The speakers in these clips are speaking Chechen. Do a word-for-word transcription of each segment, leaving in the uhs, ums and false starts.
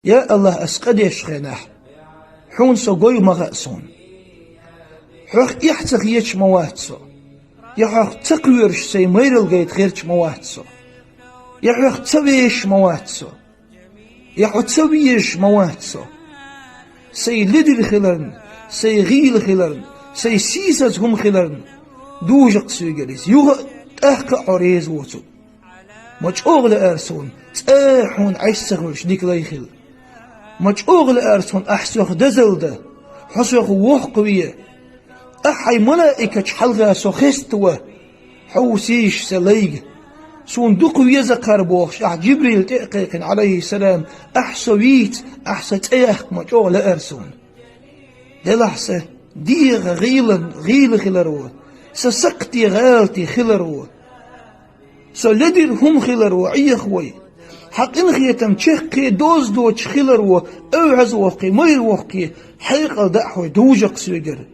Я АллахӀ, ас къа деш хенахь, хьуна со гой ма хаьа суна. Хьох эхь ца хеташ ма вац со. Я хьох ца кхоьруш сайн майрал гайта херча ма вац со. Я хьох ца везаш ма вац со. Я хьо ца везаш ма вац со. Сайн ледара хиларна, сайн гӀийла хиларна, сайн сийсаза хӀума хиларна, дужа-кх соьгара иза, юха а, тӀаккха а хьо реза воцург. Ма чӀогӀа лаьара суна, цкъа а хьуна Ӏеса ца хуьлуш дика лай хила. Ма чӀогӀа лаьара суна, ахь сох дозалла дан, хьо сох воккхаве. Ахь хьайн малаикача хьалха со хеставан, хьо ву сийша сан лайга. Суна дукха веза кхара бохуш, ахь Джибрил тӀе а кхайкхина, Ӏалайхиссалам, ахь со вийца, ахь сан цӀе яккха ма чӀогӀа лаьара суна. Делахь сан дегӀан гӀийлан гӀийла хилар ву, сан сакхтен гӀалатий хилар ву. Со ледара хӀума хилар ву, Ӏехавой. Хьан къинхетам чаккхе доза доцуш хилар ву, эвхьаза воккхе, майра воккхе, хьекъал даьӀахьой дужа-кх соьгара.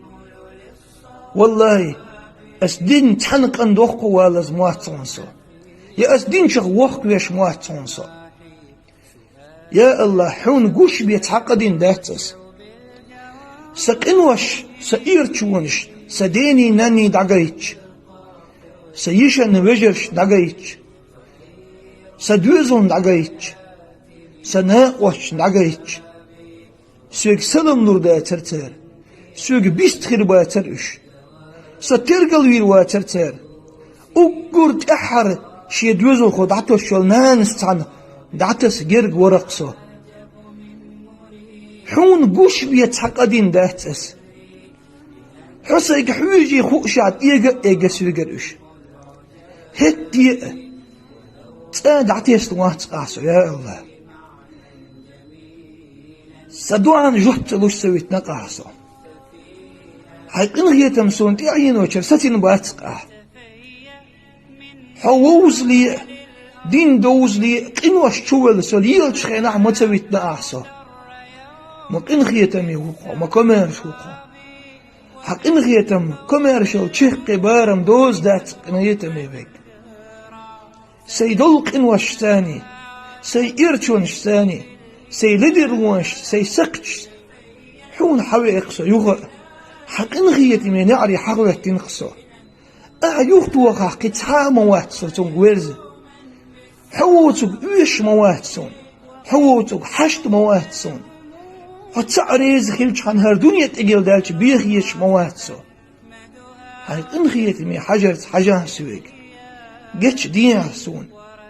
ВаллахӀи, ас дин цхьана къан дохко валаза моац хьуна со. Я ас динчух вохкавеш моац хьуна со. Я АллахӀ, хьуна гуш бен цхьа къа дина дац ас. Сан къинош, сан ирчонаш, сан дений, нанний дӀагайтча, сан йишан вежаршна дӀагайтча, сан доьзална дӀагайтча, сан накъосташна дӀагайтча, соьга салам лур дацара цара, соьга бист хир бацара уьш. Сан тергал вийр вацара цара. Уггар тӀаьххьара шен доьзалхо дӀатосуш йолу нанас цхьаьна дӀатаса герга вара-кх со. Хьуна гуш бен цхьа къа дина дац ас. Хьо сайга хьоьжий хуушехь, эга а эгна соьгара уьш. ХӀетте а цкъа а дӀатесна вац ахь со, я АллахӀ. Сан доӀана жоп ца луш ца витина-кх ахь со. Хьайн къинхетам суна тӀеӀеночуьра сацийна бац-кх ахь. Хьо вовзале а, дин довзале а, къинош чу велла со лелачу хенахь ма ца витина ахь со. Ма къинхетаме ву-кх хьо, ма комаьрша ву-кх хьо. Хьан къинхетам, комаьршалла чаккхе барам доза дац-кх къинхетаме верг. Сайн долу къиношцаний, сайн ирчонашцаний, сайн ледарлонашца, сайн сакхташца хьуна хьан веа-кх со юха а, хьан къинхетаме неӀаре хьан хӀоьттина-кх со. Ахь юхатохахь кхин цхьа а ма вац со цунга верза. Хьо воцург оьшуш ма вац суна, хьо воцург хьашта ма вац суна. Хьо цхьаъ реза хилчахьана хӀара дуьне тӀегӀердаьлча беха езаш ма вац со. Хьайн къинхетаме хьажарца хьажахьа соьга. Гечдехьа суна,